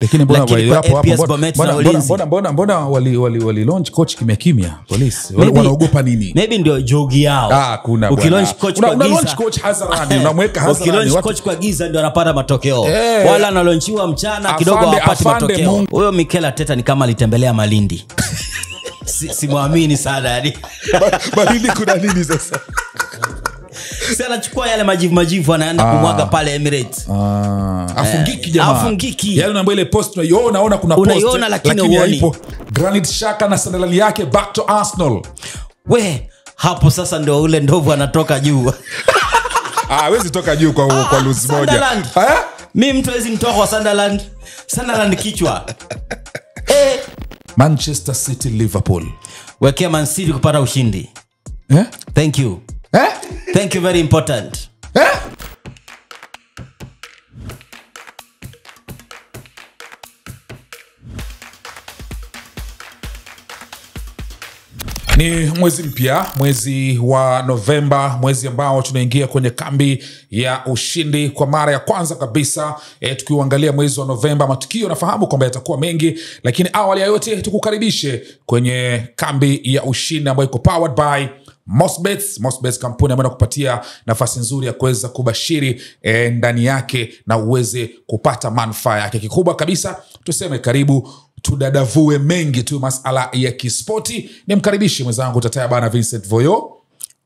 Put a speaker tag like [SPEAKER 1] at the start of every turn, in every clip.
[SPEAKER 1] Lakini mbona wali launch coach kimya kimya polisi? Wanaogopa nini?
[SPEAKER 2] Maybe ndio jogi yao.
[SPEAKER 1] Ah, kuna bwana.
[SPEAKER 2] Ukilaunch coach kwa giza.
[SPEAKER 1] Una launch coach hadharani, unamweka hadharani.
[SPEAKER 2] Ukilaunch coach kwa giza ndio anapata matokeo. Wala analaunchiwa mchana kidogo hapati matokeo. Huyo Mikel Arteta ni kama alitembelea Malindi. Simuamini sana yani.
[SPEAKER 1] Malindi kuna nini sasa?
[SPEAKER 2] Sasa anachukua yale majivu anaenda kumwaga pale Emirates.
[SPEAKER 1] Afungiki jamaa.
[SPEAKER 2] Afungiki.
[SPEAKER 1] Yale unaambiwa ile post unaiona, kuna post.
[SPEAKER 2] Unaiona lakini huoni.
[SPEAKER 1] Granit Xhaka na Sunderland yake back to Arsenal.
[SPEAKER 2] We, hapo sasa ndio ule ndovu anatoka juu.
[SPEAKER 1] Hawezi toka juu kwa lose moja.
[SPEAKER 2] Eh? Mimi mtu hawezi nitoka kwa Sunderland. Sunderland kichwa.
[SPEAKER 1] Manchester City Liverpool.
[SPEAKER 2] Wekea Man City kupata ushindi.
[SPEAKER 1] Eh?
[SPEAKER 2] Thank you.
[SPEAKER 1] Eh?
[SPEAKER 2] Thank you, very important.
[SPEAKER 1] Eh? Ni mwezi mpya, mwezi wa Novemba, mwezi ambao tunaingia kwenye kambi ya ushindi kwa mara ya kwanza kabisa. Tukiuangalia mwezi wa Novemba, matukio nafahamu kwamba yatakuwa mengi, lakini awali ya yote tukukaribishe kwenye kambi ya ushindi ambayo iko powered by Mostbet. Mostbet, kampuni ambayo inakupatia nafasi nzuri ya kuweza kubashiri ndani yake na uweze kupata manufaa yake. Kikubwa kabisa tuseme karibu tudadavue mengi tu masala ya kispoti. Nimkaribishe mwenzangu Tataya bana Vincent Voyo.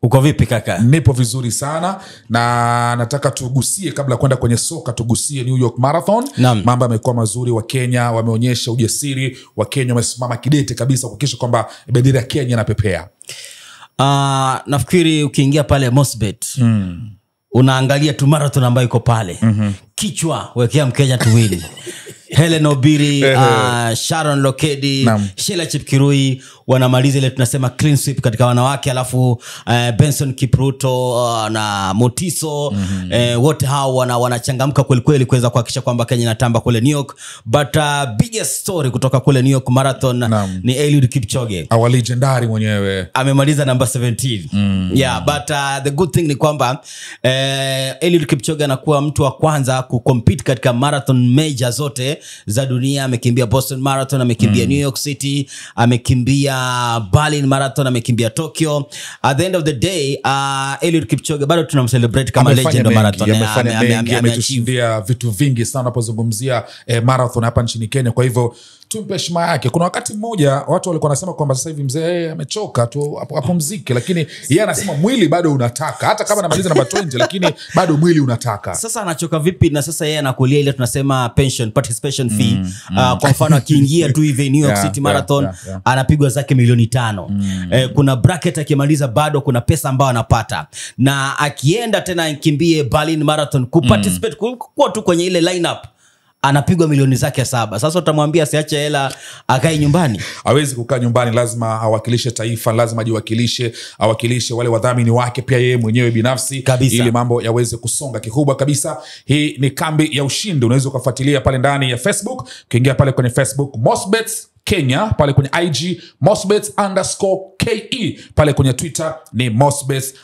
[SPEAKER 2] Uko vipi kaka?
[SPEAKER 1] Nipo vizuri sana, na nataka tugusie kabla kwenda kwenye soka, tugusie New York Marathon. Mambo yamekuwa mazuri, wa Kenya wameonyesha ujasiri, wa Kenya wamesimama kidete kabisa kuhakikisha kwamba bendera ya Kenya inapepea.
[SPEAKER 2] Nafikiri ukiingia pale Mostbet unaangalia tu marathon ambayo iko pale. Kichwa wekea Mkenya tuwili. Helen Obiri, Sharon Lokedi, Sheila Chepkirui wanamaliza ile tunasema clean sweep katika wanawake, alafu Benson Kipruto na Motiso wote hao wanachangamka kweli kweli kuweza kuhakikisha kwamba Kenya inatamba kule New York. But biggest story kutoka kule New York Marathon ni Eliud Kipchoge.
[SPEAKER 1] Our legendary mwenyewe.
[SPEAKER 2] Amemaliza number 17. Yeah, but the good thing ni kwamba Eliud Kipchoge anakuwa mtu wa kwanza kucompete katika marathon major zote za dunia. Amekimbia Boston Marathon, amekimbia New York City, amekimbia Berlin Marathon, amekimbia Tokyo. At the end of the day, Eliud Kipchoge bado tunamcelebrate kama legend wa marathon.
[SPEAKER 1] Amefanya mengi, ametushindia vitu vingi sana unapozungumzia marathon hapa nchini Kenya. Kwa hivyo tumpe heshima yake. Kuna wakati mmoja watu walikuwa wanasema kwamba sasa hivi mzee amechoka tu apumzike, lakini yeye anasema mwili bado unataka. Hata kama anamaliza namba 20 lakini bado mwili unataka.
[SPEAKER 2] Sasa anachoka vipi na sasa yeye anakulia ile tunasema pension, participation fee. Kwa mfano akiingia tu hivi New York City Marathon anapigwa zake milioni 5. Kuna bracket akimaliza bado kuna pesa ambayo anapata. Na akienda tena akimbie Berlin Marathon kuparticipate kwa tu kwenye ile lineup anapigwa milioni zake 7. Sasa utamwambia asiache hela akae nyumbani?
[SPEAKER 1] Hawezi kukaa nyumbani, lazima awakilishe taifa, lazima ajiwakilishe, awakilishe wale wadhamini wake, pia yeye mwenyewe binafsi
[SPEAKER 2] kabisa,
[SPEAKER 1] ili mambo yaweze kusonga. Kikubwa kabisa, hii ni kambi ya ushindi. Unaweza ukafuatilia pale ndani ya Facebook. Ukiingia pale kwenye Facebook Mostbet Kenya, pale kwenye IG Mostbet_KE, pale kwenye Twitter ni Mostbet_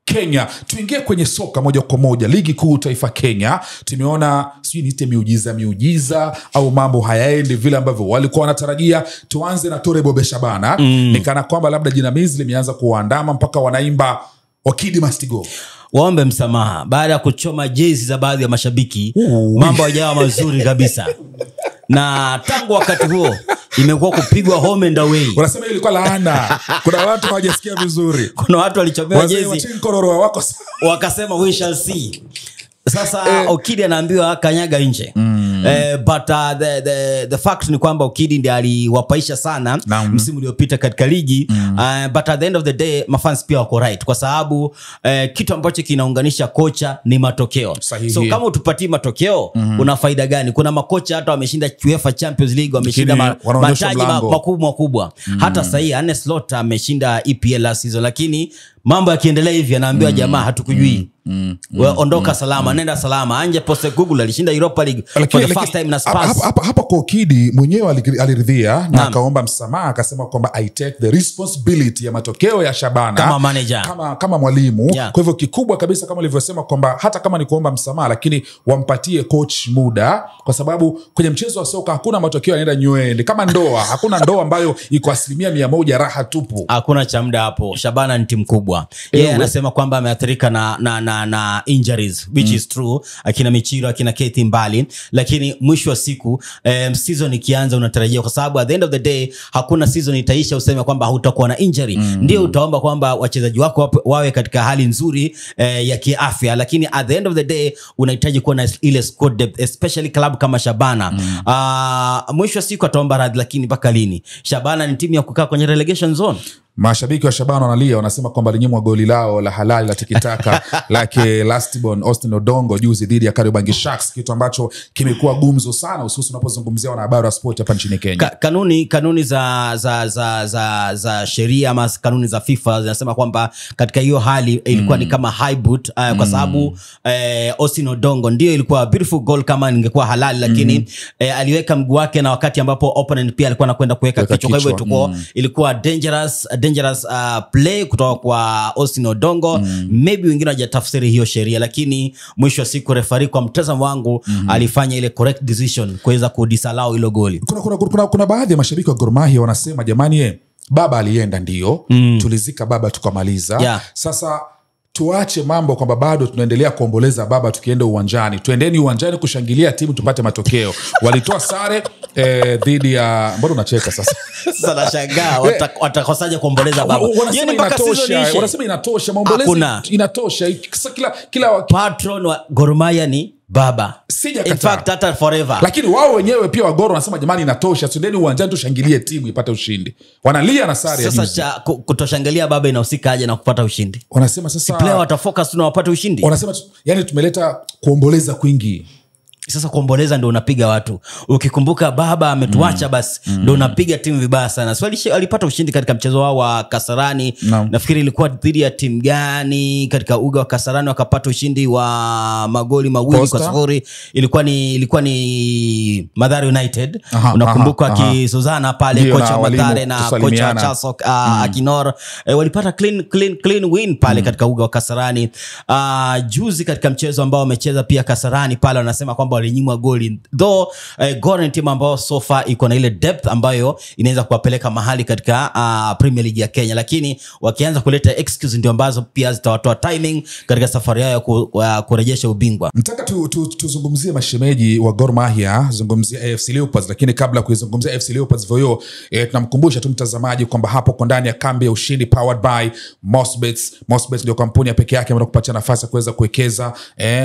[SPEAKER 1] Kenya. Tuingie kwenye soka moja kwa moja. Ligi kuu taifa Kenya, tumeona sijui niite miujiza au mambo hayaendi vile ambavyo walikuwa wanatarajia. Tuanze na Tore Bobe Shabana. Nikana kwamba labda jinamizi limeanza kuandama mpaka wanaimba Okidi must go.
[SPEAKER 2] Waombe msamaha baada ya kuchoma jezi za baadhi ya mashabiki. Mambo hayajawa mazuri kabisa. Na tangu wakati huo imekuwa kupigwa home and away.
[SPEAKER 1] Wanasema ilikuwa laana. Kuna watu hawajasikia vizuri.
[SPEAKER 2] Kuna watu walichomewa jezi
[SPEAKER 1] wako
[SPEAKER 2] wakasema we shall see. Sasa Okidi anaambiwa kanyaga nje. But the fact ni kwamba Okidi ndiye aliwapaisha sana msimu uliopita katika ligi. But at the end of the day mafans pia wako right, kwa sababu kitu ambacho kinaunganisha kocha ni matokeo.
[SPEAKER 1] Sahihi.
[SPEAKER 2] So kama utupatie matokeo una faida gani? Kuna makocha hata wameshinda UEFA Champions League, wameshinda mataji makubwa. Hata sasa hii Arne Slot ameshinda EPL last season, lakini mambo yakiendelea hivi anaambiwa jamaa hatukujui. Ondoka salama, nenda salama. Anje Postecoglou alishinda Europa League for the The first time na Spurs.
[SPEAKER 1] Hapa kwa Okidi mwenyewe aliridhia na akaomba msamaha, akasema kwamba I take the responsibility ya matokeo ya Shabana
[SPEAKER 2] kama manager,
[SPEAKER 1] kama mwalimu. Kwa hivyo kikubwa kabisa kama ulivyosema kwamba hata kama ni kuomba msamaha, lakini wampatie coach muda, kwa sababu kwenye mchezo wa soka hakuna matokeo yanaenda nywele kama ndoa. Hakuna ndoa ambayo iko 100% raha tupu.
[SPEAKER 2] Hakuna cha muda hapo. Shabana ni timu kubwa. Yeye anasema kwamba ameathirika na injuries, which is true, akina Michiro, akina Kethi Mbali, lakini mwisho wa siku season ikianza unatarajia, kwa sababu at the end of the day hakuna season itaisha useme kwamba hutakuwa na injury. Ndio utaomba kwamba wachezaji wako wawe katika hali nzuri ya kiafya, lakini at the end of the day unahitaji kuwa na ile squad depth, especially club kama Shabana. Mwisho wa siku ataomba radhi, lakini mpaka lini? Shabana ni timu ya kukaa kwenye relegation zone.
[SPEAKER 1] Mashabiki wa Shabana wanalia, wanasema kwamba alinyimwa goli lao la halali la tikitaka lake Lastborn Austin Odongo juzi dhidi ya Kariobangi Sharks, kitu ambacho kimekuwa gumzo sana hususan unapozungumzia wanahabari wa sport hapa nchini Kenya.
[SPEAKER 2] Kanuni za sheria ama kanuni za FIFA zinasema kwamba katika hiyo hali ilikuwa ni kama high boot, kwa sababu Austin Odongo ndio ilikuwa beautiful goal kama ingekuwa halali, lakini aliweka mguu wake na wakati ambapo opponent pia alikuwa anakwenda kuweka kichwa, kwa hivyo ilikuwa dangerous play kutoka kwa Austin Odongo. Maybe wengine hawajatafsiri hiyo sheria, lakini mwisho wa siku referee kwa mtazamo wangu alifanya ile correct decision kuweza kudisallow hilo goli.
[SPEAKER 1] Kuna baadhi ya mashabiki wa Gor Mahia wanasema jamani, baba alienda ndio, tulizika baba tukamaliza. Sasa tuache mambo kwamba bado tunaendelea kuomboleza baba tukienda uwanjani. Tuendeni uwanjani kushangilia timu tupate matokeo. Walitoa sare dhidi ya, mbona unacheka sasa?
[SPEAKER 2] Sasa nashangaa watakosaje kuomboleza baba?
[SPEAKER 1] Yaani mpaka season ishe. Wanasema inatosha, maombolezo inatosha. Kila
[SPEAKER 2] patron wa Gor Mahia ni baba. In fact hata forever.
[SPEAKER 1] Lakini wao wenyewe pia wa Gor wanasema jamani inatosha, tuendeni uwanjani tushangilie timu ipate ushindi. Wanalia na sare ya juzi.
[SPEAKER 2] Sasa kutoshangilia baba inahusika aje na kupata ushindi?
[SPEAKER 1] Wanasema sasa
[SPEAKER 2] player watafocus na wapate ushindi.
[SPEAKER 1] Wanasema yani tumeleta kuomboleza kwingi.
[SPEAKER 2] Sasa kuomboleza ndio unapiga watu. Ukikumbuka baba ametuacha basi ndio unapiga timu vibaya sana. So alipata ushindi katika mchezo wao wa Kasarani. Nafikiri ilikuwa dhidi ya timu gani katika uga wa Kasarani, wakapata ushindi wa magoli 2-0. Ilikuwa ni Mathare United. Unakumbuka akisuzana pale kocha wa Mathare na kocha wa Chasok Akinor, walipata clean win pale katika uga wa Kasarani. Juzi katika mchezo ambao wamecheza pia Kasarani pale, wanasema kwamba walinyimwa goli. Though Gor ni timu ambayo so far iko na ile depth ambayo inaweza kuwapeleka mahali katika Premier League ya Kenya, lakini wakianza kuleta excuse ndio ambazo pia zitawatoa timing katika safari yao ya kurejesha ubingwa.
[SPEAKER 1] Nataka tuzungumzie mashemeji wa Gor Mahia, zungumzia AFC Leopards, lakini kabla kuizungumzia AFC Leopards voyo, tunamkumbusha tu mtazamaji kwamba hapo kwa ndani ya kambi ya ushindi powered by Mosbets. Mosbets ndio kampuni ya pekee yake ambayo kupatia nafasi ya kuweza kuwekeza.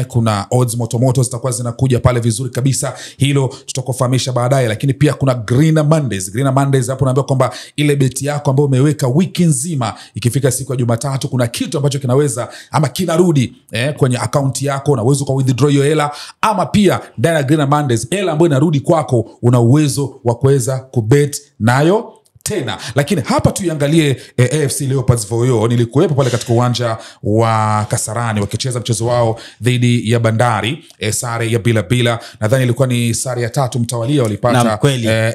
[SPEAKER 1] Kuna odds motomoto zitakuwa zinakuja pale vizuri kabisa, hilo tutakufahamisha baadaye. Lakini pia kuna Green Mondays. Green Mondays hapo naambiwa kwamba ile beti yako ambayo umeweka wiki nzima, ikifika siku ya Jumatatu kuna kitu ambacho kinaweza ama kinarudi kwenye akaunti yako, na uwezo kwa withdraw hiyo hela, ama pia ndani ya Green Mondays hela ambayo inarudi kwako una uwezo wa kuweza kubet nayo tena. Lakini hapa tuiangalie AFC Leopards voyo. Nilikuwepo pale katika uwanja wa Kasarani wakicheza mchezo wao dhidi ya Bandari, sare ya 2-2. Nadhani ilikuwa ni sare ya 3 mtawalia walipata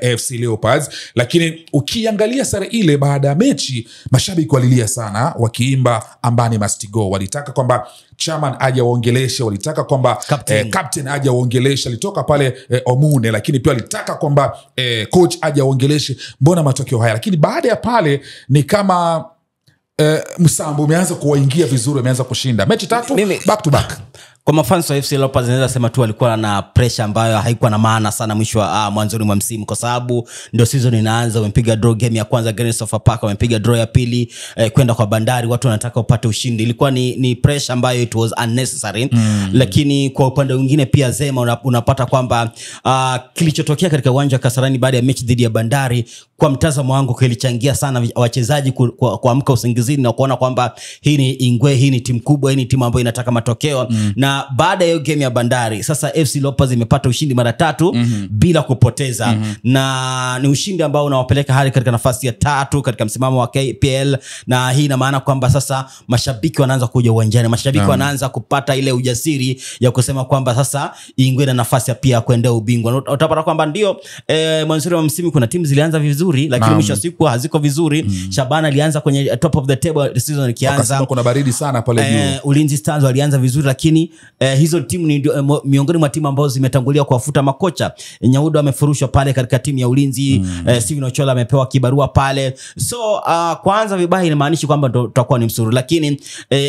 [SPEAKER 1] AFC Leopards. Lakini ukiangalia sare ile, baada ya mechi mashabiki walilia sana wakiimba Ambani must go. Walitaka kwamba chairman aje waongeleshe, walitaka kwamba captain aje waongeleshe, alitoka pale Omune, lakini pia walitaka kwamba coach aje waongeleshe, mbona matokeo haya? Lakini baada ya pale ni kama msambo umeanza kuwaingia vizuri, umeanza kushinda mechi 3 back to back.
[SPEAKER 2] Kwa mafans wa FC Leopards naweza sema tu walikuwa na pressure ambayo haikuwa na maana sana mwisho wa mwanzoni mwa msimu, kwa sababu ndio season inaanza, wamepiga draw game ya kwanza against Sofapaka, wamepiga draw ya pili kwenda kwa Bandari, watu wanataka upate ushindi. Ilikuwa ni pressure ambayo it was unnecessary. Lakini kwa upande mwingine pia Zema unapata kwamba kilichotokea katika uwanja wa Kasarani baada ya mechi dhidi ya Bandari, kwa mtazamo wangu kilichangia sana wachezaji kuamka usingizini na kuona kwamba hii ni Ingwe, hii ni timu kubwa, hii ni timu ambayo inataka matokeo. Na baada ya hiyo game ya Bandari, sasa FC Leopards imepata ushindi mara 3 bila kupoteza. Na ni ushindi ambao unawapeleka hadi katika nafasi ya 3 katika msimamo wa KPL, na hii ina maana kwamba sasa mashabiki wanaanza kuja uwanjani, mashabiki wanaanza kupata ile ujasiri ya kusema kwamba sasa Ingwe ina nafasi ya pia kuendea ubingwa. Utapata kwamba ndio mwanzoni wa msimu kuna timu zilianza vizuri, lakini mwisho wa siku haziko vizuri. Shabana alianza kwenye top of the table season ikianza,
[SPEAKER 1] kuna baridi sana pale juu.
[SPEAKER 2] Ulinzi Stars walianza vizuri, lakini hizo timu ni miongoni mwa timu ambazo zimetangulia kuwafuta makocha. Nyaudo amefurushwa pale katika timu ya Ulinzi, Steven Ochola amepewa kibarua pale. So kwanza vibaya inamaanisha kwamba tutakuwa ni msuru, lakini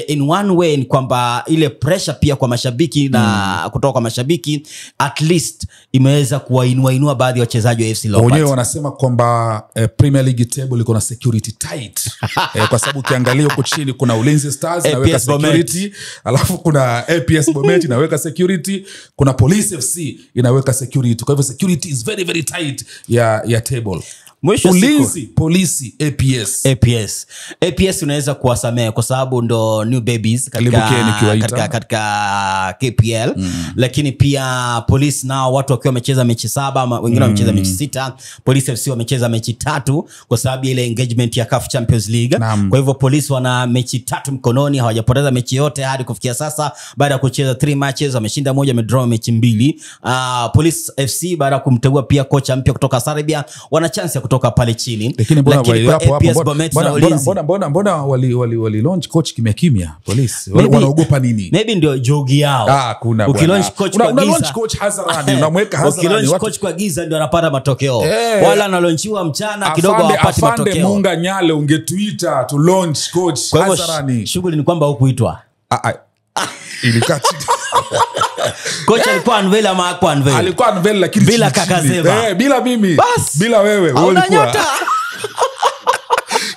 [SPEAKER 2] in one way ni kwamba ile pressure pia kwa mashabiki na kutoka kwa mashabiki at least imeweza kuwainua baadhi ya wachezaji wa FC Leopards.
[SPEAKER 1] Wenyewe wanasema kwamba Premier League table iko na security tight. Kwa sababu ukiangalia huko chini kuna Ulinzi Stars inaweka security, alafu kuna APS Bomet inaweka security, kuna Police FC inaweka security. Kwa hivyo security is very very tight ya table.
[SPEAKER 2] Mwisho
[SPEAKER 1] Ulinzi, Polisi, APS.
[SPEAKER 2] APS. APS unaweza kuwasamea kwa sababu ndo new babies katika KPL. Lakini pia Polisi nao watu wakiwa wamecheza mechi 7, wengine wamecheza mechi 6, Polisi FC wamecheza mechi 3 kwa sababu ile engagement ya CAF Champions League. Kwa hivyo Polisi wana mechi 3 mkononi, hawajapoteza mechi yote hadi kufikia sasa. Baada ya kucheza 3 matches wameshinda moja, wamedraw mechi 2. Polisi FC baada ya kumteua pia kocha mpya kutoka Serbia, wana chance ya kutoka pale chini.
[SPEAKER 1] Lakini mbona wali launch coach kimya kimya Polisi? Wanaogopa nini?
[SPEAKER 2] Maybe ndio jogi yao.
[SPEAKER 1] Kuna
[SPEAKER 2] ukilaunch coach kwa giza,
[SPEAKER 1] una launch coach hadharani, unamweka hadharani.
[SPEAKER 2] Ukilaunch coach kwa giza ndio anapata matokeo. Wala analaunchiwa mchana kidogo hawapati matokeo.
[SPEAKER 1] Afande Munga Nyale ungetuita to launch coach hadharani.
[SPEAKER 2] Shughuli ni kwamba hukuitwa.
[SPEAKER 1] Ilikaa chini.
[SPEAKER 2] Kocha alikuwa unveil ama hakuwa unveil?
[SPEAKER 1] Alikuwa unveil lakini
[SPEAKER 2] bila Kakazema.
[SPEAKER 1] Bila mimi.
[SPEAKER 2] Bas.
[SPEAKER 1] Bila wewe. Wewe ulikuwa.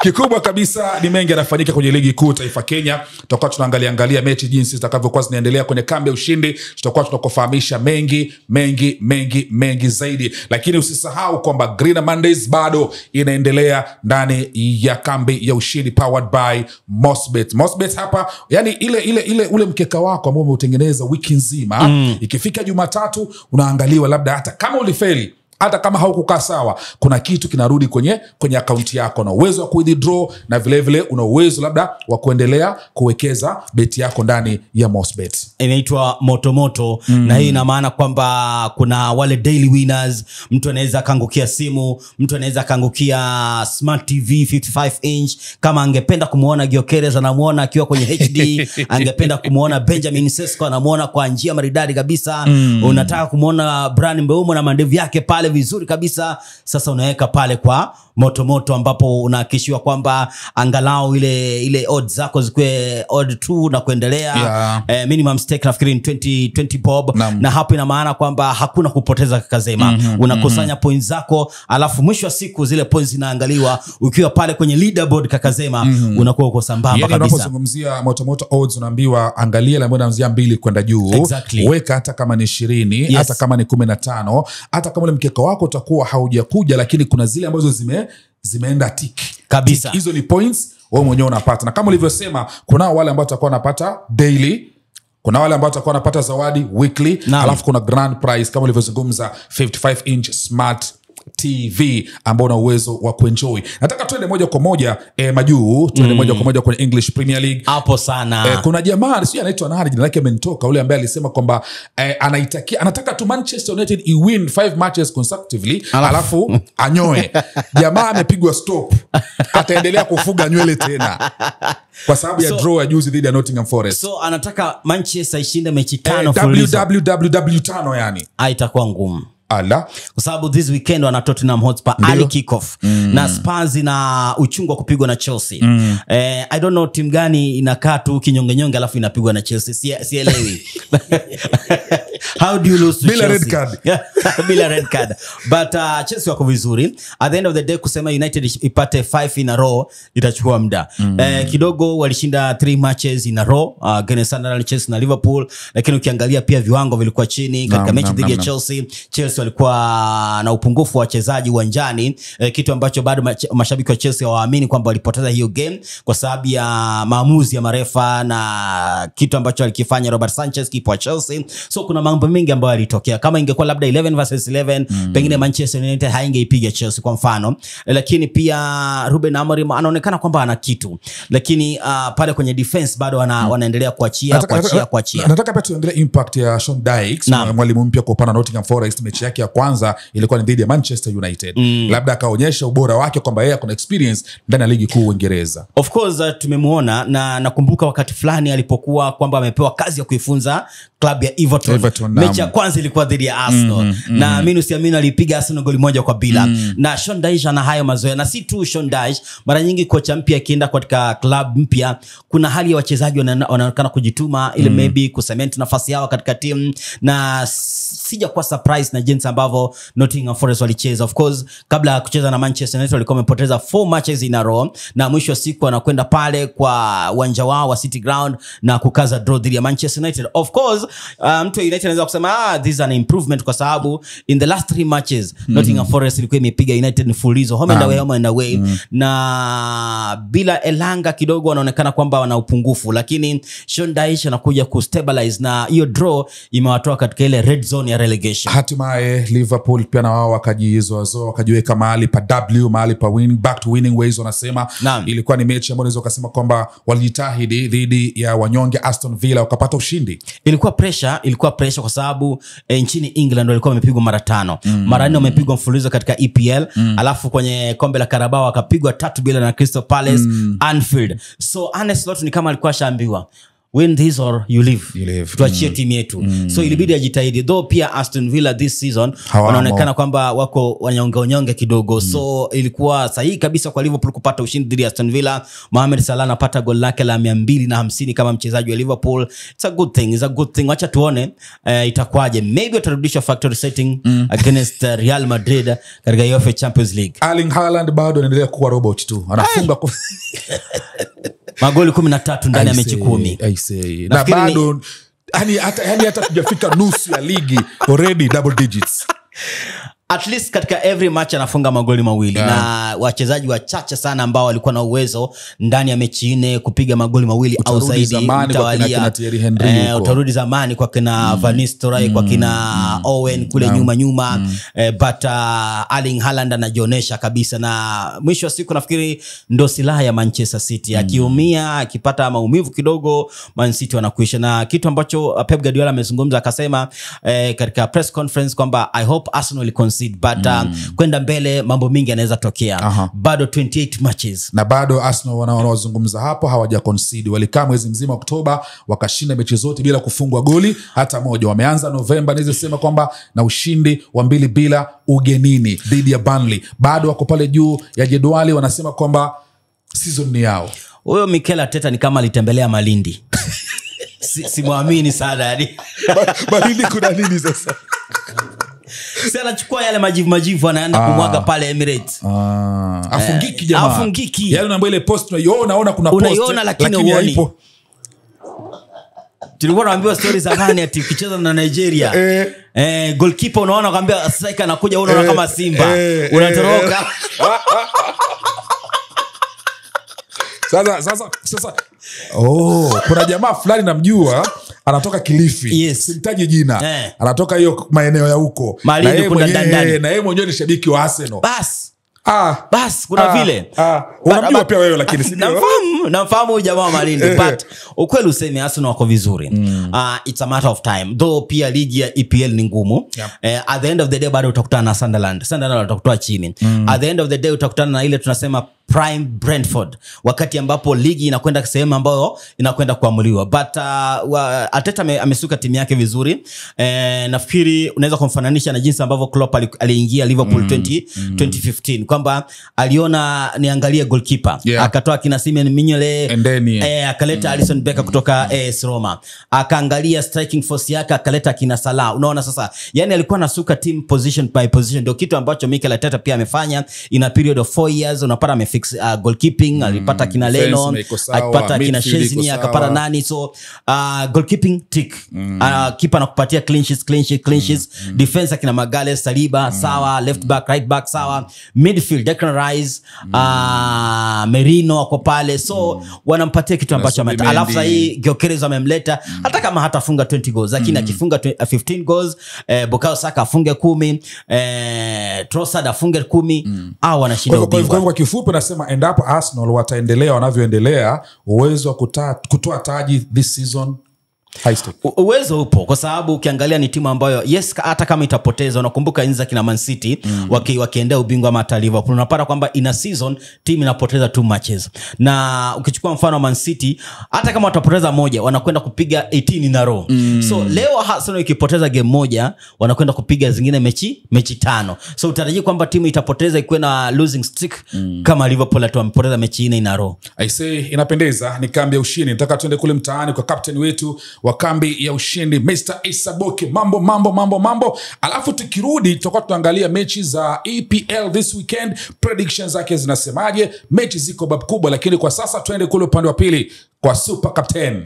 [SPEAKER 1] Kikubwa kabisa ni mengi yanafanyika kwenye ligi kuu taifa Kenya. Tutakuwa tunaangalia angalia mechi jinsi zitakavyokuwa zinaendelea kwenye kambi ya ushindi. Tutakuwa tunakufahamisha mengi mengi mengi mengi zaidi. Lakini usisahau kwamba Green Mondays bado inaendelea ndani ya kambi ya ushindi powered by Mosbet. Mosbet hapa, yani ile ule mkeka wako ambao umeutengeneza wiki nzima, ikifika Jumatatu unaangaliwa, labda hata kama ulifeli, hata kama haukukaa sawa, kuna kitu kinarudi kwenye akaunti yako, na uwezo wa withdraw, na vile vile una uwezo labda wa kuendelea kuwekeza beti yako ndani ya Mosbet.
[SPEAKER 2] Inaitwa motomoto. Na hii ina maana kwamba kuna wale daily winners, mtu anaweza kaangukia simu, mtu anaweza kaangukia Smart TV 55 inch. Kama angependa kumuona Gyökeres anamuona akiwa kwenye HD, angependa kumuona Benjamin Sesko anamuona kwa njia maridadi kabisa. Unataka kumuona Brian Mbeumo na mandevu yake pale vizuri kabisa. Sasa unaweka pale kwa motomoto, ambapo unahakikishiwa kwamba angalau ile odds zako zikuwe odd 2 na kuendelea. Minimum stake nafikiri ni 20 bob. Na hapo ina maana kwamba hakuna kupoteza Kakazema. Unakusanya points zako, alafu mwisho wa siku zile points zinaangaliwa ukiwa pale kwenye leaderboard Kakazema, unakuwa uko sambamba kabisa.
[SPEAKER 1] Unapozungumzia motomoto odds unaambiwa angalia ile ambayo inaanzia 2 kwenda juu.
[SPEAKER 2] Exactly.
[SPEAKER 1] Weka hata kama ni 20, hata kama ni 15, hata kama ule mkeka wako utakuwa haujakuja, lakini kuna zile ambazo zimeenda tick
[SPEAKER 2] kabisa.
[SPEAKER 1] Hizo ni points wewe mwenyewe unapata. Na kama ulivyosema, kuna wale ambao watakuwa wanapata daily, kuna wale ambao watakuwa wanapata zawadi weekly, alafu kuna grand prize kama ulivyozungumza 55 inch smart TV ambao una uwezo wa kuenjoy. Nataka tuende moja kwa moja majuu, tuende moja kwa moja kwenye English Premier League.
[SPEAKER 2] Hapo sana.
[SPEAKER 1] Kuna jamaa sio anaitwa nani, jina lake amenitoka, ule ambaye alisema kwamba anaitaka tu Manchester United i-win 5 matches consecutively alafu anyoe. Jamaa amepigwa stop. Ataendelea kufuga nywele tena kwa sababu ya draw ya juzi dhidi ya Nottingham Forest.
[SPEAKER 2] So anataka Manchester ishinde mechi 5 mfululizo.
[SPEAKER 1] WWW 5 yani.
[SPEAKER 2] Itakuwa ngumu.
[SPEAKER 1] Ala.
[SPEAKER 2] Kwa sababu this weekend wana Tottenham Hotspur early kick-off. Na Spurs ina uchungu wa kupigwa na Chelsea. I don't know team gani inakaa tu kinyonge nyonge alafu inapigwa na Chelsea. Sielewi. How do you lose to
[SPEAKER 1] bila
[SPEAKER 2] Chelsea?
[SPEAKER 1] Red card.
[SPEAKER 2] Bila red card. But Chelsea wako vizuri. At the end of the day kusema United ipate 5 in a row itachukua muda. Kidogo walishinda 3 matches in a row, against Sunderland, Chelsea na Liverpool, lakini ukiangalia pia viwango vilikuwa chini katika mechi dhidi ya Chelsea. Chelsea Chelsea walikuwa na upungufu wa wachezaji uwanjani, kitu ambacho bado mashabiki wa Chelsea hawaamini kwamba walipoteza hiyo game kwa sababu ya maamuzi ya marefa na kitu ambacho alikifanya Robert Sanchez, kipa wa Chelsea. So kuna mambo mengi ambayo yalitokea. Kama ingekuwa labda 11 versus 11, pengine Manchester United haingeipiga Chelsea kwa mfano. Lakini pia Ruben Amorim anaonekana kwamba ana kitu, lakini pale kwenye defense bado wanaendelea kuachia.
[SPEAKER 1] Nataka pia tuangalie impact ya Sean Dyche, mwalimu mpya kwa upande wa Nottingham Forest. Mechi yake ya kwanza ilikuwa ni dhidi ya Manchester United. Labda akaonyesha ubora wake kwamba yeye ana experience ndani ya ligi kuu Uingereza.
[SPEAKER 2] Of course tumemuona, na nakumbuka wakati fulani alipokuwa kwamba amepewa kazi ya kuifunza klabu ya Everton. Mechi ya kwanza ilikuwa dhidi ya Arsenal. Na amini usiamini alipiga Arsenal goli 1-0. Na Sean Dyche ana hayo mazoea, na si tu Sean Dyche, mara nyingi kocha mpya akienda katika club mpya kuna hali ya wachezaji wanaonekana kujituma ili maybe kucement nafasi yao katika timu, na sijakuwa surprise na jinsi ambavyo Nottingham Forest walicheza. Of course kabla ya kucheza na Manchester United walikuwa wamepoteza 4 matches in a row, na mwisho wa siku wanakwenda pale kwa uwanja wao wa City Ground na kukaza draw dhidi ya Manchester United. Of course mtu United anaweza kusema this is an improvement kwa sababu in the last 3 matches Nottingham Forest ilikuwa imepiga United mfululizo home and away, home and away. Na bila Elanga kidogo wanaonekana kwamba wana upungufu, lakini Sean Dyche anakuja kustabilize, na hiyo draw imewatoa katika ile red zone ya relegation.
[SPEAKER 1] Hatimaye Liverpool pia na wao wakajizoazoa, wakajiweka mahali pa W, mahali pa win, back to winning ways wanasema. Ilikuwa ni mechi ambayo unaweza kusema kwamba walijitahidi dhidi ya wanyonge Aston Villa wakapata ushindi.
[SPEAKER 2] Ilikuwa pressure kwa sababu nchini England walikuwa wamepigwa mara 5. Mara 4 wamepigwa mfululizo katika EPL, alafu kwenye kombe la Carabao wakapigwa 3-0 na Crystal Palace Anfield. So Arne Slot ni kama alikuwa ashaambiwa win this or you leave. Tuachie timu yetu. So ilibidi ajitahidi. Though pia Aston Villa this season wanaonekana kwamba wako wanyonge kidogo. So ilikuwa sahihi kabisa kwa Liverpool kupata ushindi dhidi ya Aston Villa. Mohamed Salah anapata goli lake la 250 kama mchezaji wa Liverpool. It's a good thing. It's a good thing. Wacha tuone itakuwaje. Maybe watarudisha factory setting against Real Madrid katika UEFA Champions League.
[SPEAKER 1] Erling Haaland bado anaendelea kuwa robot tu. Anafunga
[SPEAKER 2] magoli 13 ndani ya mechi 10.
[SPEAKER 1] Na bado yani hata tujafika nusu ya ligi already double digits.
[SPEAKER 2] At least katika every match anafunga magoli mawili. Na wachezaji wachache sana ambao walikuwa na uwezo ndani ya mechi 4 kupiga magoli mawili au zaidi mtawalia. Utarudi zamani kwa kina Van Nistelrooy, kwa kina Owen kule nyuma. But Erling Haaland anajionesha kabisa, na mwisho wa siku nafikiri ndo silaha ya Manchester City. Akiumia, akipata maumivu kidogo, Man City wanakuisha. Na kitu ambacho Pep Guardiola amezungumza akasema katika press conference kwamba I hope Arsenal will concede, but kwenda mbele mambo mingi yanaweza tokea. Bado 28 matches.
[SPEAKER 1] Na bado Arsenal wanaozungumza hapo hawaja concede. Walikaa mwezi mzima Oktoba wakashinda mechi zote bila kufungwa goli hata moja. Wameanza Novemba naweza sema kwamba na ushindi wa 2-0 ugenini dhidi ya Burnley. Bado wako pale juu ya jedwali, wanasema kwamba season ni yao.
[SPEAKER 2] Huyo Mikel Arteta ni kama alitembelea Malindi. Simuamini sana yani.
[SPEAKER 1] Malindi kuna nini sasa?
[SPEAKER 2] Sasa anachukua yale majivu anaenda kumwaga pale Emirates.
[SPEAKER 1] Afungiki jamaa.
[SPEAKER 2] Afungiki.
[SPEAKER 1] Yaani unaambia ile post unaona kuna post.
[SPEAKER 2] Unaiona lakini huoni. Tulikuwa tunaambiwa stories zamani ati ukicheza na Nigeria. Goalkeeper unaona kwambia striker anakuja, unaona kama Simba. Unatoroka.
[SPEAKER 1] Sasa kuna jamaa fulani namjua anatoka Kilifi.
[SPEAKER 2] Yes.
[SPEAKER 1] Simtaji jina. Anatoka hiyo maeneo ya huko. Na yeye mwenyewe ni shabiki wa Arsenal.
[SPEAKER 2] Bas. Bas kuna vile.
[SPEAKER 1] Unamjua pia wewe lakini si ndio?
[SPEAKER 2] Namfahamu huyu jamaa Malindi, but ukweli useme Arsenal wako vizuri. It's a matter of time. Though pia ligi ya EPL ni ngumu. At the end of the day bado utakutana na Sunderland. Sunderland watakutoa chini. At the end of the day utakutana na ile tunasema Prime Brentford, wakati ambapo ligi inakwenda sehemu ambayo inakwenda kuamuliwa. But Arteta amesuka timu yake vizuri. Nafikiri unaweza kumfananisha na jinsi ambavyo Klopp aliingia Liverpool 2015, kwamba aliona niangalie goalkeeper, akatoa kina Simon Mignolet, akaleta Alisson Becker kutoka AS Roma, akaangalia striking force yake akaleta kina Salah. Unaona sasa, yani alikuwa anasuka team position by position. Ndio kitu ambacho Mikel Arteta pia amefanya in a period of 4 years. Unapata amefika Alifix goalkeeping, alipata kina Leno, akapata kina Szczesny, akapata nani. So goalkeeping tick. Keeper anakupatia clean sheets, clean sheets, clean sheets. Defense akina Magalhaes, Saliba, sawa, left back, right back sawa. Midfield Declan Rice, Merino ako pale. So wanampatia kitu ambacho ametaka. Alafu sasa hii Gyökeres amemleta, hata kama hatafunga 20 goals, lakini akifunga 15 goals, Bukayo Saka afunge 10, Trossard afunge 10, au wanashinda ubingwa.
[SPEAKER 1] Kwa hivyo kwa kifupi nasema endapo Arsenal wataendelea wanavyoendelea, uwezo wa kutoa taji this season high stake.
[SPEAKER 2] Uwezo upo kwa sababu ukiangalia ni timu ambayo yes, hata kama itapoteza, unakumbuka enzi kina Man City wakiendea ubingwa ama Liverpool, unapata kwamba ina season timu inapoteza 2 matches. Na ukichukua mfano Man City, hata kama watapoteza moja wanakwenda kupiga 18 in a row. So leo Arsenal ikipoteza game moja wanakwenda kupiga zingine mechi 5. So utarajii kwamba timu itapoteza ikuwe na losing streak kama Liverpool wamepoteza mechi 4 in a row.
[SPEAKER 1] I say inapendeza, ni kambi ya ushindi. Nataka tuende kule mtaani kwa captain wetu wa kambi ya ushindi Mr. Isaboke. Mambo mambo mambo mambo. Alafu tukirudi tutakuwa tunaangalia mechi za EPL this weekend, predictions zake zinasemaje, mechi ziko bab kubwa, lakini kwa sasa tuende kule upande wa pili kwa super captain.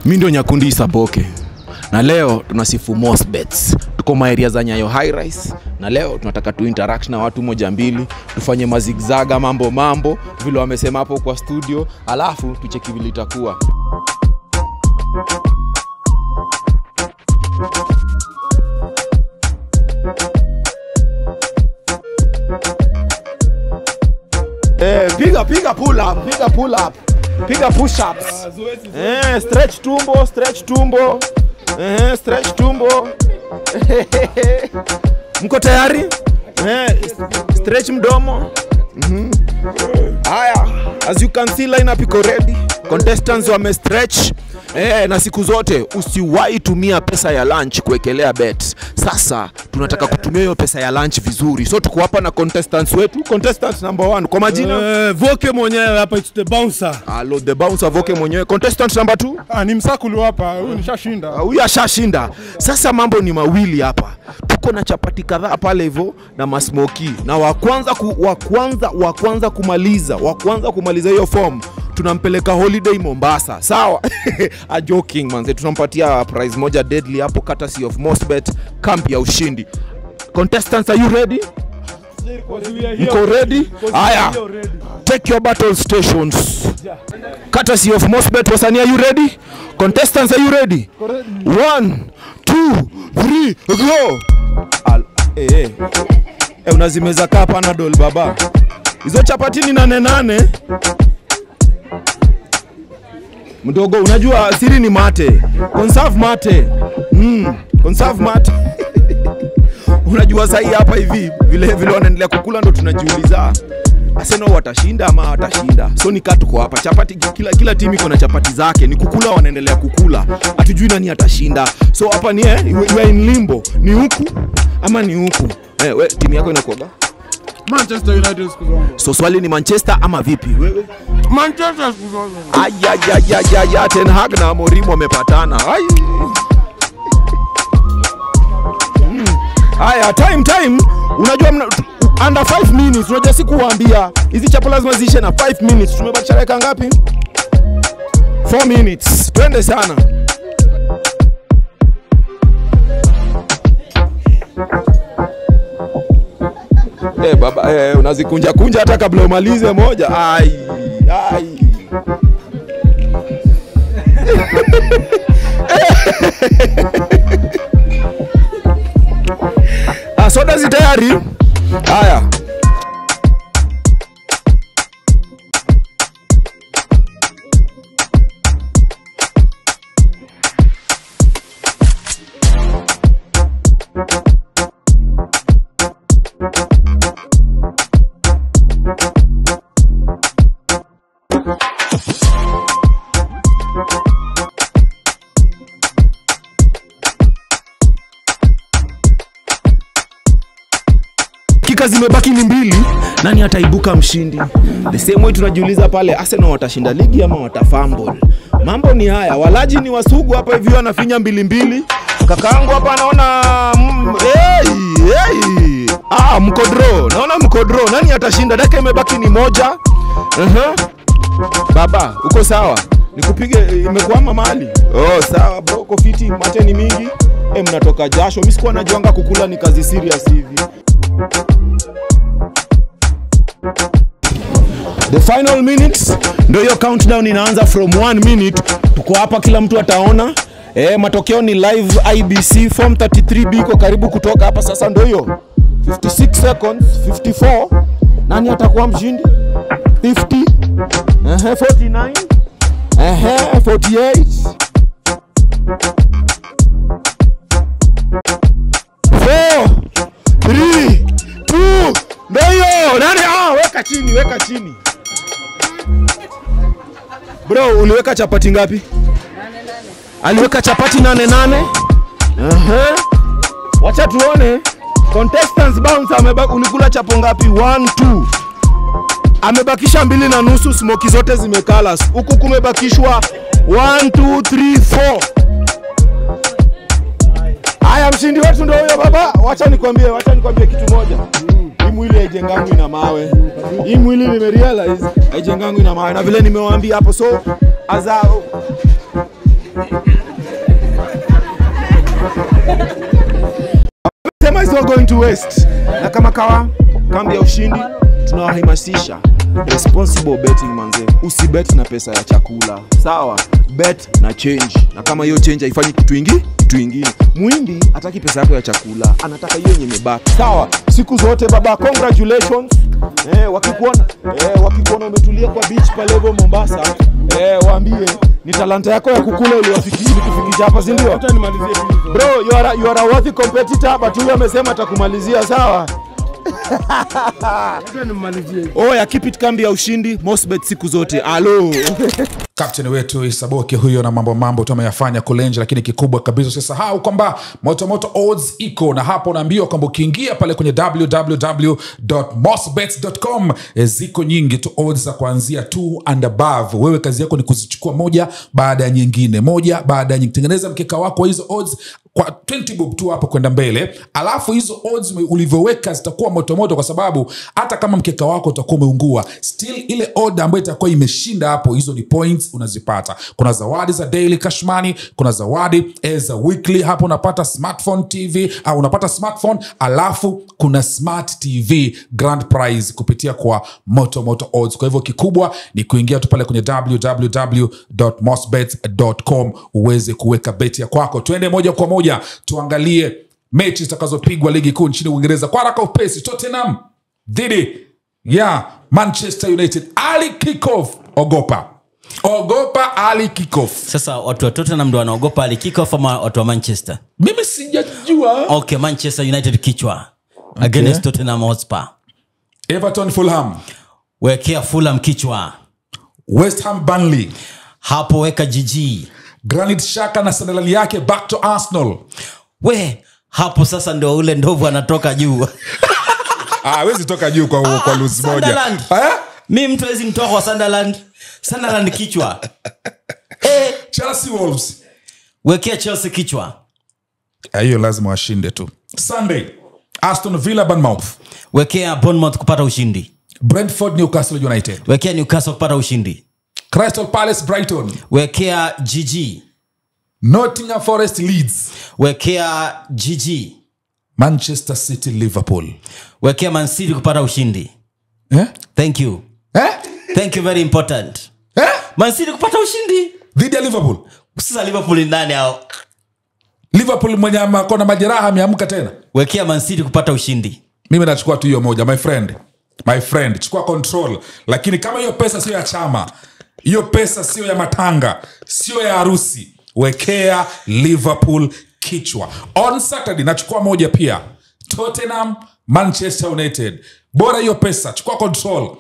[SPEAKER 3] Mimi ndio Nyakundi Isaboke. Na leo tunasifu Mosbets. Tuko maeria za Nyayo High Rise na leo tunataka tu interact na watu moja mbili, tufanye mazigzaga mambo mambo vile wamesema hapo kwa studio, alafu tucheki vile itakuwa. Piga pull up, piga pull up, piga push ups. Stretch tumbo, stretch tumbo. Stretch tumbo. Mko tayari? Stretch mdomo. Haya, as you can see lineup iko ready. Contestants wame stretch. Na siku zote usiwahi tumia pesa ya lunch kuwekelea bet. Sasa tunataka kutumia hiyo pesa ya lunch vizuri. So tuko hapa na contestants wetu. Contestant number 1 kwa majina
[SPEAKER 4] Voke mwenyewe hapa, it's the bouncer.
[SPEAKER 3] Hello, the bouncer Voke mwenyewe. Contestant number 2?
[SPEAKER 4] Ni msakulu hapa, huyu nishashinda.
[SPEAKER 3] Huyu ashashinda. Sasa mambo ni mawili hapa. Tuko na chapati kadhaa pale hivyo na masmoki. Na wa kwanza kumaliza hiyo form tunampeleka holiday Mombasa. Sawa? A joking manze, tunampatia prize moja deadly hapo courtesy of Mosbet, kambi ya ushindi. Contestants, are you ready? Mko ready? Aya. Take your battle stations. Courtesy of Mosbet, wasanii, are you ready? Contestants, are you ready? 1 2 3 go. Unazimeza kaa Panadol baba. Hizo chapati ni 8 8. Mdogo, unajua siri ni mate. Conserve mate. Conserve mate. Unajua sahi hapa hivi vile vile wanaendelea kukula ndo tunajiuliza Arsenal watashinda ama watashinda. So ni katu kwa hapa chapati, kila timu iko na chapati zake, ni kukula wanaendelea kukula. Hatujui nani atashinda. So hapa ni we are in limbo. Ni huku ama ni huku. We timu yako inakuwa
[SPEAKER 4] Manchester United siku zote.
[SPEAKER 3] So swali ni Manchester ama vipi wewe?
[SPEAKER 4] Manchester siku zote.
[SPEAKER 3] Ay, Ten Hag na Amorim wamepatana. Ay. Aya, time. Unajua under 5 minutes, unajua sikuwaambia hizi chapo lazima ziishe na 5 minutes. Tumebakisha dakika ngapi? 4 minutes. Twende sana. Baba, unazikunja kunja hata kabla umalize moja. Ai. Soda zi tayari. Haya. Zimebaki ni mbili, nani ataibuka mshindi? The same way tunajiuliza pale Arsenal watashinda ligi ama watafumble. Mambo ni haya, walaji ni wasugu hapa hivi wanafinya 2-2. Kakaangu hapa anaona hey. Mko draw. Naona mko draw. Nani atashinda? Dakika imebaki ni 1. Baba, uko sawa? Nikupige, imekwama mahali. Oh, sawa bro, uko fiti, mate ni mingi. Mnatoka jasho. Mimi sikuwa najuanga kukula ni kazi serious hivi. The final minutes, ndio hiyo countdown inaanza from 1 minute. Tuko hapa, kila mtu ataona. Matokeo ni live IBC form 33B iko karibu kutoka hapa sasa, ndio hiyo. 56 seconds, 54. Nani atakuwa mshindi? 50. 49. 48. 4 3 2. Ndio hiyo. Nani? Weka chini, weka chini. Bro, uliweka chapati ngapi? 8 8. Aliweka chapati 8 8. Wacha tuone. Contestants bounce amebaki, ulikula chapo ngapi? 1 2. Amebakisha 2.5, smoky zote zimekala. Huku kumebakishwa 1 2 3 4. Haya, mshindi wetu ndio huyo baba. Wacha nikwambie kitu moja. Hii mwili haijengangwi na mawe. Hii mwili nimerealize haijengangwi na mawe. Na vile nimewaambia hapo, so azao Tema is not going to waste. Na kama kawa kambi ya ushindi tunawahamasisha responsible betting manze. Usibet na pesa ya chakula. Sawa? Bet na change. Na kama hiyo change haifanyi kitu ingine. Muhindi hataki pesa yako ya chakula, anataka hiyo yenye imebaki. Sawa? Siku zote baba, congratulations. Wakikuona umetulia kwa beach pale Mombasa, waambie ni talanta yako ya kukula iliwafikisha hapa, si ndio? Bro, you are a worthy competitor, but huyu amesema atakumalizia, sawa? Oya, keep it kambi ya ushindi, Mosbet siku zote. Alo.
[SPEAKER 1] Captain wetu Isaboke huyo na mambo tumeyafanya kule nje, lakini kikubwa kabisa usisahau kwamba Moto Moto Odds iko na hapo unaambiwa kwamba ukiingia pale kwenye www.mosbets.com ziko nyingi tu odds za kuanzia 2 and above. Wewe kazi yako ni kuzichukua moja baada ya nyingine, moja baada ya nyingine. Tengeneza mkeka wako wa hizo odds kwa 20 bob tu hapo kwenda mbele. Alafu hizo odds ulivyoweka zitakuwa moto moto, kwa sababu hata kama mkeka wako utakuwa umeungua, still ile odd ambayo itakuwa imeshinda hapo, hizo ni points unazipata. Kuna zawadi za daily cash money, kuna zawadi za weekly. Hapo unapata smartphone TV au unapata smartphone, alafu kuna smart TV grand prize kupitia kwa Moto Moto Odds. Kwa hivyo kikubwa ni kuingia tu pale kwenye www.mosbets.com uweze kuweka beti ya kwako. Twende moja kwa moja tuangalie mechi zitakazopigwa ligi kuu nchini Uingereza kwa haraka upesi. Tottenham dhidi ya Manchester United, early kickoff. Ogopa. Ogopa early kickoff.
[SPEAKER 2] Sasa watu wa Tottenham ndio wanaogopa early kickoff ama watu wa Manchester?
[SPEAKER 1] Mimi sijajua.
[SPEAKER 2] Okay, Manchester United kichwa against Tottenham Hotspur.
[SPEAKER 1] Everton Fulham.
[SPEAKER 2] Wekea Fulham kichwa.
[SPEAKER 1] West Ham Burnley.
[SPEAKER 2] Hapo weka GG.
[SPEAKER 1] Granit Xhaka na Sunderland yake back to Arsenal.
[SPEAKER 2] We, hapo sasa ndio ule ndovu anatoka juu.
[SPEAKER 1] Hawezi toka juu kwa lose moja.
[SPEAKER 2] Mimi mtu hawezi nitoa kwa Sunderland. Sunderland kichwa.
[SPEAKER 1] Chelsea Wolves.
[SPEAKER 2] Wekea Chelsea kichwa.
[SPEAKER 1] Hiyo lazima washinde tu. Sunday, Aston Villa Bournemouth.
[SPEAKER 2] Wekea Bournemouth kupata ushindi.
[SPEAKER 1] Brentford Newcastle United.
[SPEAKER 2] Wekea Newcastle kupata ushindi.
[SPEAKER 1] Crystal Palace Brighton.
[SPEAKER 2] Wekea GG.
[SPEAKER 1] Nottingham Forest Leeds.
[SPEAKER 2] Wekea GG.
[SPEAKER 1] Manchester City Liverpool.
[SPEAKER 2] Wekea Man City kupata ushindi. Thank you. Thank you, very important. Man City kupata ushindi
[SPEAKER 1] dhidi ya Liverpool.
[SPEAKER 2] Sasa Liverpool ni nani hao?
[SPEAKER 1] Liverpool mwenye akona majeraha ameamka tena.
[SPEAKER 2] Wekea Man City kupata ushindi.
[SPEAKER 1] Mimi nachukua tu hiyo moja, my friend. My friend, chukua control. Lakini kama hiyo pesa sio ya chama, hiyo pesa sio ya matanga, sio ya harusi, wekea Liverpool kichwa. On Saturday nachukua moja pia. Tottenham Manchester United. Bora hiyo pesa, chukua control.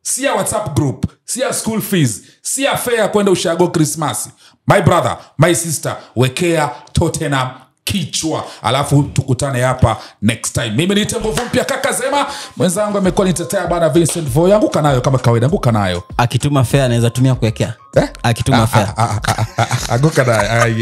[SPEAKER 1] Si ya WhatsApp group, si ya school fees, si ya fare kwenda ushago Christmas. My brother, my sister, wekea Tottenham kichwa. Alafu tukutane hapa next time. Mimi ni Nguvu Mpya Kaka Zema, mwenzangu amekuwa nitetea bana Vincent Voi. Anguka nayo kama kawaida, anguka nayo.
[SPEAKER 2] Akituma fare anaweza tumia kuwekea. Akituma fare.
[SPEAKER 1] Anguka nayo.